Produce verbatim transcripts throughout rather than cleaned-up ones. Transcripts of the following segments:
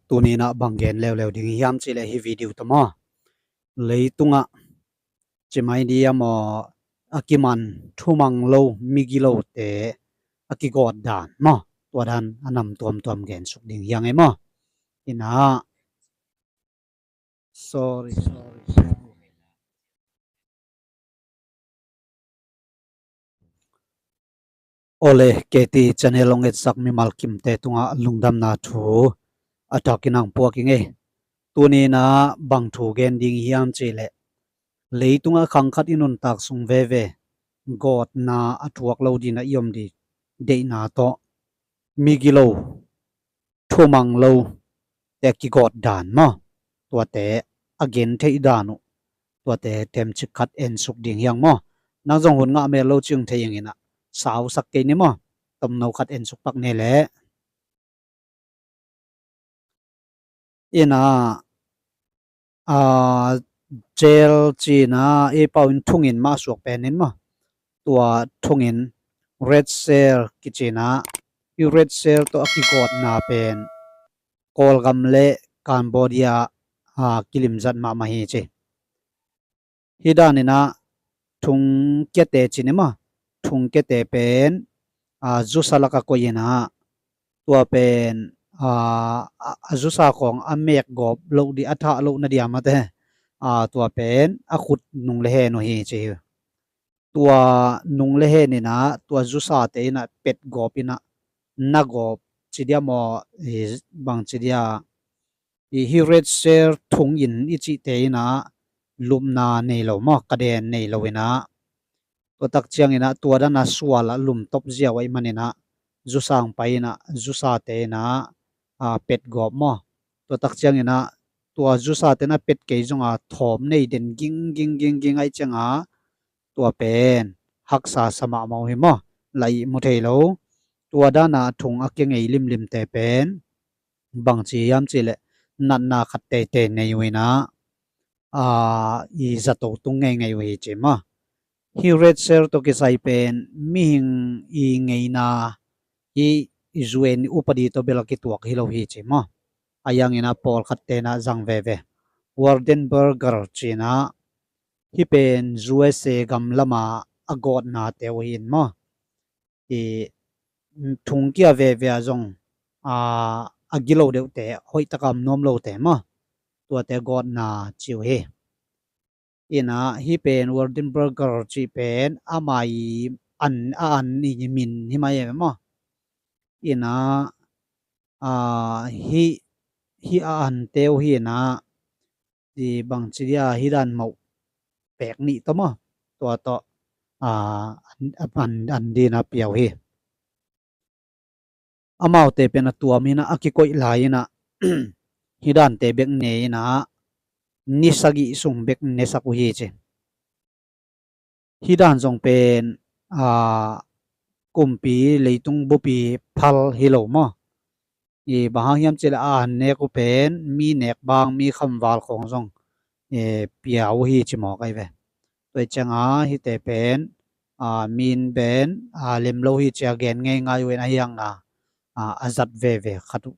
Tuni-in ah bang gen leuleu ding hiam cih leh hih video tawh maw, leitungah cimai dia maw, a kiman thumang lo migilote a kigawt dan maw, tua dan a nam tuamtuam gensuk ding hi hang e maw. Ina, sorry, sorry, sorry. Ole, K T channel hong etsak mimal kimte tungah lungdamna thu a takin ang puak ing ei. Tuni-in ah bang thu gen ding hiam cih leh, leitungah khang khat i nuntak sung veve gawtna a thuak lo dingin ah i om ding deihna tawh migilo, thumang lote a kigawt dan maw, tuate a gen theih dan uh, tuate themcik khat ensuk ding hi hang maw. Nang zong hun ngah mel lo ci-in thei ing in ah, sausak kei ni maw. Tomno khat ensuk pak ni leh. Ina, a, jail ci-in ah i pau in thungen mah suak pen in maw, tua thungen red cell kici-in ah, i red cell tawh a kigawtna pen Kawlgam le Cambodia, a, kilimzat mahmah hi ci. Hih danin ah thungkiate ci ni maw, thungkiate pen, a, zusa lakah koih in ah, tua pen, a, a, a zusa khawng a mek gawp loh ding, a thah loh na ding a mate, a, tua pen a khut nung le hen uh hi ci hi. Tua nung le hen in ah, tua zusate in ah pet gawp in ah, na gawp ci dia maw, i bang ci dia, i hih red cell thungen i cihte in ah lupna nei lo maw, kaden nei lo in ah, tua tak ciangin ah tua dan a sual ah lumtop ziau ahih manin ah, zusang pai in ah, zusate in ah, a, pet gawp maw. Tua tak ciangin ah, tua zusate in ah pet kei zong a thawm nei den ging ging ging ging ahih ciang a, tua pen haksa sa mahmah uh hi maw. Lah ihmu thei lo. Tua dan a thung a kingei limlimte pen bang ci hiam cih leh, natna khat teitei nei uh in ah, a, i zato tung ngeingei uh hi ci maw. Hih red cell tawh kisai pen mihing i ngeina, i, i U N i upadi tawh bel a kituak hi lo hi ci maw. Ahi hangin ah pawlkhatte in ah zang veve. Wardenberger ci-in ah, hih pen U S A gam lam a a gawtnate uh hi in maw. I, thungkia veve ah zong, a, a gilo deuhte, hoih taka om nuam lote maw, tuate gawtna ci uh hi. Ina, hih pen Wardenberger cih pen ama i an, a an i min hi mai e maw. Ina, a, hih, hih a ante uh hi ina, i bang ci dia, hih dan mawh pek nih tawh maw, tua tawh, a, an, an, an dingin a pia uh hi. Amaute pen a tuam in ah, a kikoih lai in ah, hih dante bek ne in ah, ni sagih sung bek nesak uh hi ci. Hih dan zong pen, a, kumpi leitung bupi phal hi lo maw. I bang hang hiam cih leh a an nek uh pen mi nek bang, mi khamval khawng zong, e, pia uh hi ci mawk ahi ve. Tua hi ciang a hihte pen, a, min pen, a, lem lo hi ci a gen ngeingai uh in, ahi hang a, a, a zat veve khat uh,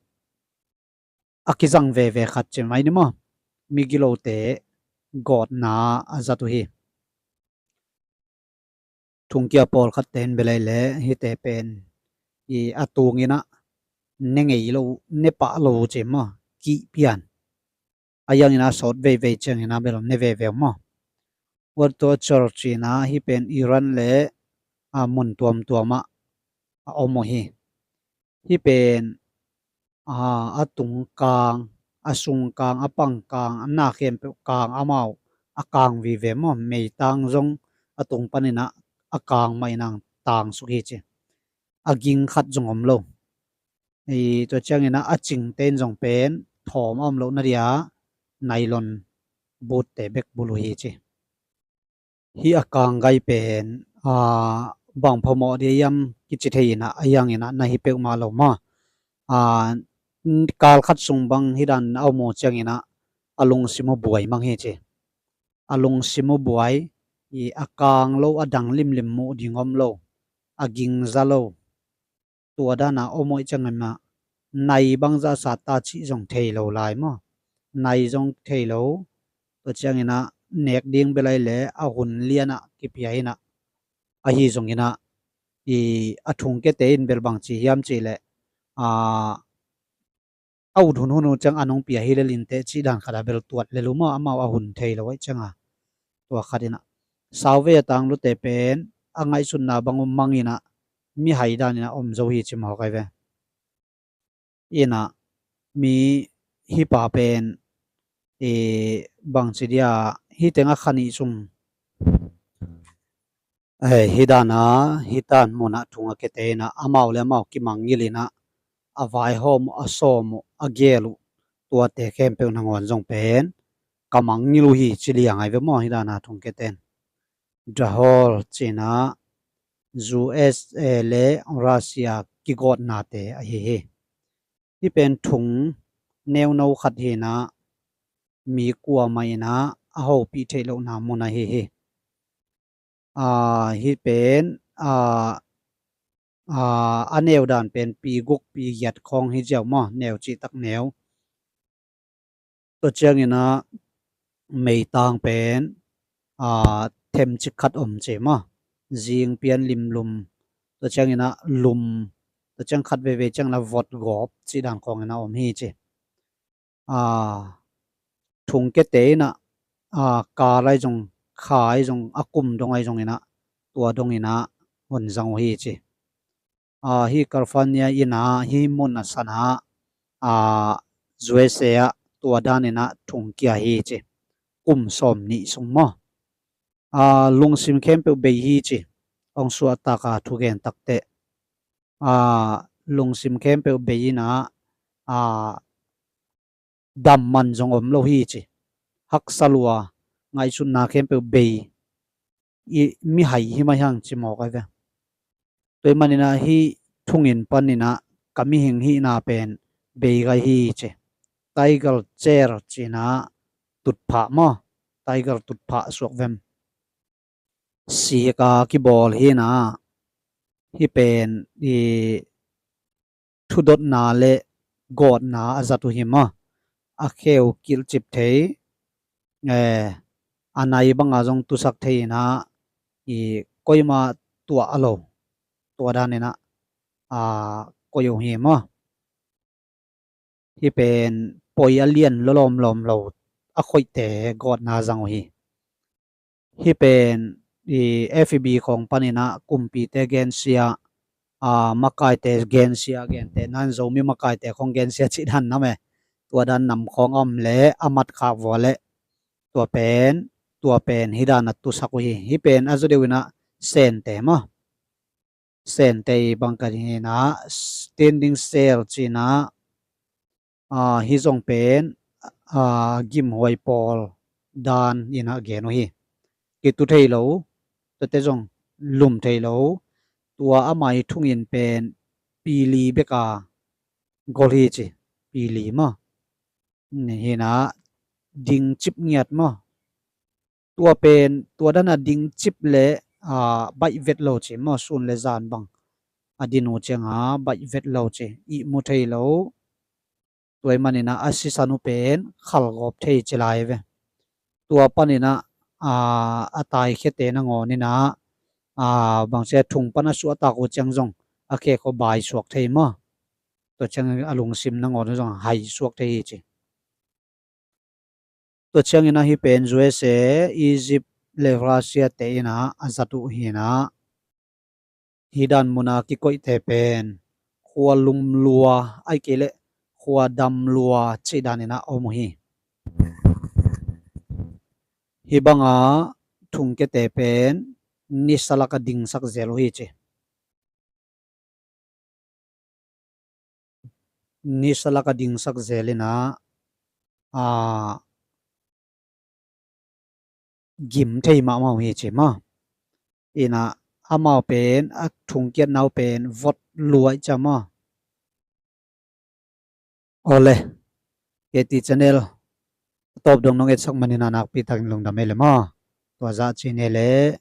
a kizang veve khat ci mai ni maw. Migilote gawtna a zat uh hi. Thungkia pawlkhatte in bel ei leh hihte pen i a tung in ah ne ngei lo, ne pah lo uh ci maw, kihpian. Ahi hangin a sawt veivei ciangin a bel ne veve uh maw. World Torture ci-in ah hih pen Iran le, a, mun tuamtuam ah a om uh hi. Hih pen, a, a tung kang, a sung kang, a pang kang, a na khempeuh kang, amau a kang vive maw, meitang zong a tung panin ah a kang mah in ang tangsuk hi ci. A ging khat zong om lo. I, tua ciangin ah a cingte in zong pen thawm a om loh na dia nylon butte bek bul uh hi ci. Hih a kanggai pen, a, bang phamawh dia hiam kici thei in ah, ahi hangin ah na hi peuhmah lo maw. A, kal khat sung bang hih dan a om uh ciangin ah a lungsim uh buai mang hi ci. A lungsim uh buai, i a kang lo, a dang limlim muh ding om lo, a gingza lo, tua dana om uh ahih ciangin ah nai bangzah sa ta cih zong thei lo lai maw? Nai zong thei lo. Tua ciangin ah nek ding bel ahih leh a hun lianah kipia in ah, ahi zongin ah i a thungkiate in bel bangci hiam cih leh, a, a ut hunhun uh ciang a nong pia hi lel inteh cih dan khat a bel tuat lel uh maw, amau a hun thei lo ahih cianga. Tua khat in ah sauvei a tanglutte pen a ngaihsutna bang uh mang in ah mihai dan in ah om zo hi ci mawk ai ve. In ah mi hipa pen, e, bangci dia, hi teng a kha nih sung, e, hi dana, hi dan munah thung a kiate in ah amau le amau kimangngilh in ah a vaihawm uh, a sawm uh, a gel uh, tuate khempeuh nangawn zong pen ka mangngilh uh hi ci liang ai ve maw, hi dana thung kiate in. Dahol ci-in ah U S A le Russia kigawtnate ahi hi. Hih pen thung neuno khat hi-in ah mi kuamah in ah a hopih theih lohna mun ahi hi. A, hih pen, a, a, a neu dan pen pi guk pi giat khawng hi ziau maw, neu cihtak neu. Tua ciangin ah meitang pen, a, themcik khat om ci maw, zing pian limlum, tua ciangin ah lum, tua ciang khat veivei ciangin ah vot gawp cih dan khawngin ah om hi ci. A, thungkiate in ah, a, kal ai zong, kha ai zong, a kum dong ai zongin ah tua dongin ah hong zang uh hi ci. A, hih California in ah, hih mun a san ah, a, U S A ah tua danin ah thungkia hi ci. Kum sawm nih sung maw. A, lungsim khempeuh bei hi ci. Hong suahtak a thugen takteh, a, lungsim khempeuh bei in ah, a, dam man zong om lo hi ci. Haksa lua, ngaihsutna khempeuh bei, i mihai hi mai hang ci mawk ai ve. Tua ahih manin ah hih thungin panin ah ka mihing hihna pen bei gai hi ci. Tiger chair ci-in ah tutphah maw, tiger tutphah suak vem. Sik a kibawl hi-in ah, hih pen i thudotna le gawtna a zat uh hi maw. A kheu kilhcip thei, eh, a nai banga zong tusak thei in ah, i koima tuah a lo, tua danin ah, a, koih uh hi maw. Hih pen poi a lian lawlawm lawm lo a khoihte gawtna zang uh hi. Hih pen i F B khawng panin ah kumpite gensia, a, makaite gensia, gente nan Zomi makaite khawng gensia cih dan nam e. Tua dan nam khawng a om leh a mat khak vua leh tua pen, tua pen hih dan a tusak uh hi. Hih pen a zaw deuh in ah sente maw. Sente i bang ka ding hi-in ah, standing sail ci-in ah, a, hih zong pen, a, gimhuai pawl dan in ah gen uh hi. Kitu thei lo, tuate zong lum thei lo, tua ama i thungin pen pi li bek a gol hi ci, pi li maw. Ni hi-in ah ding cip ngiat maw. Tua pen, tua dan a ding cip leh, a, baih vet lo ci maw, sun le zan bang a din uh ciang a baih vet lo ci, ihmu thei lo. Tua ahih manin ah a sisan uh pen khalgawp thei ci lai ve. Tua panin ah, a, a taikhiate nangawn in ah, a, bangci a thung pan a suahtak uh ciang zong a khek uh bai suak thei maw. Tua ciang a lungsim nangawn uh zong hai suak thei hi ci. Tua ciangin ah hih pen U S A, Egypt le Russia te in ah a zat uh hi-in ah, hih dan mun a kikoihte pen khua lum lua, ahih kei leh khua dam lua cih danin ah om uh hi. Hih banga thungkiate pen nisa lak a dingsak zel uh hi ci. Nisa lak a dingsak zel in ah, a, gim thei mahmah uh hi ci maw. In ah amau pen, a thungkiatna uh pen vot lua i ci maw. Awle, K T channel a tawp dong nong etsak manin ah nakpi takin lungdam ei le maw. Tua zah cih ni leh